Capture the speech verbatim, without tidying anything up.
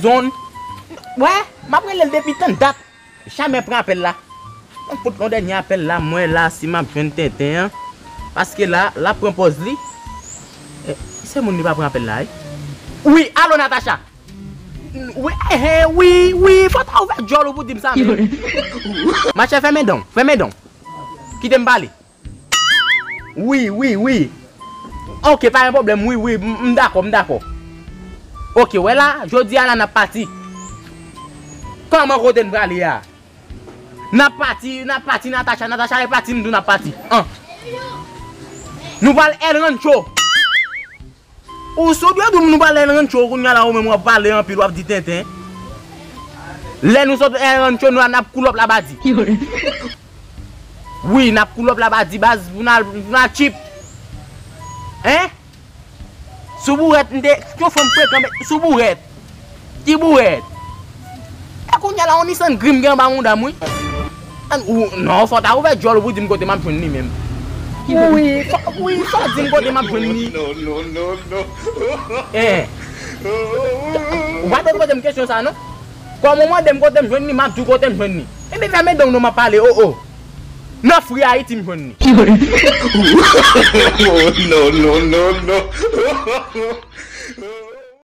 Zòn. Wè, m ap rele l depi tann dat. Jamè pran apèl la. Mwen fout yon dènye apèl la, m wè la si m ap jwenn tenten an. Paske la, l ap pran pòz li. Eh, se moun li pa pran apèl la, wi. Wi, alo Natacha. Wi, eh, eh, wi, wi, fò ta ouvè djòl ou pou di m sa menm. Machè, fèmen dan w, fèmen dan w. Kite m pale. Wi, wi, wi. Ok, pa gen pwoblèm, wi, wi, m, m dakò, m dakò. Ok, wè la, jodi a la n ap pati. Kòman kote n prale a? N ap pati, n ap pati, Natacha, Natacha, e pati, m tou n ap pati. An. Nou pral El Rancho. Ou sou dwe di m nou pral El Rancho, kounye a la ou menm w ap pale anpil, w ap di tenten. Lè nou sot El Rancho, nou, n ap cool up Labadi. Wi, n ap cool up Labadi, baz, pou n al, pou n al cheap. Hein? Sou bourèt, m te, yon fanm frekan, men sou bourèt. Ki bourèt? E kounye a la, yon Nissan Grim gen anba mouda m, wi. An, ou, non, fò ta ouvè djòl ou pou di m kote m ap jwenn li menm. Wi, fò, wi, fò di m kote m ap jwenn li. Non, non, non, non. Eh. Ou pa dwe poze m kesyon sa, non. Kòm ou mande m kote m jwenn li, m ap di w kote m jwenn li. Ebyen, fèmen dan w non, m ap pale, o, o. Nan Free Haiti m jwenn li. Oh, non, non, non, non.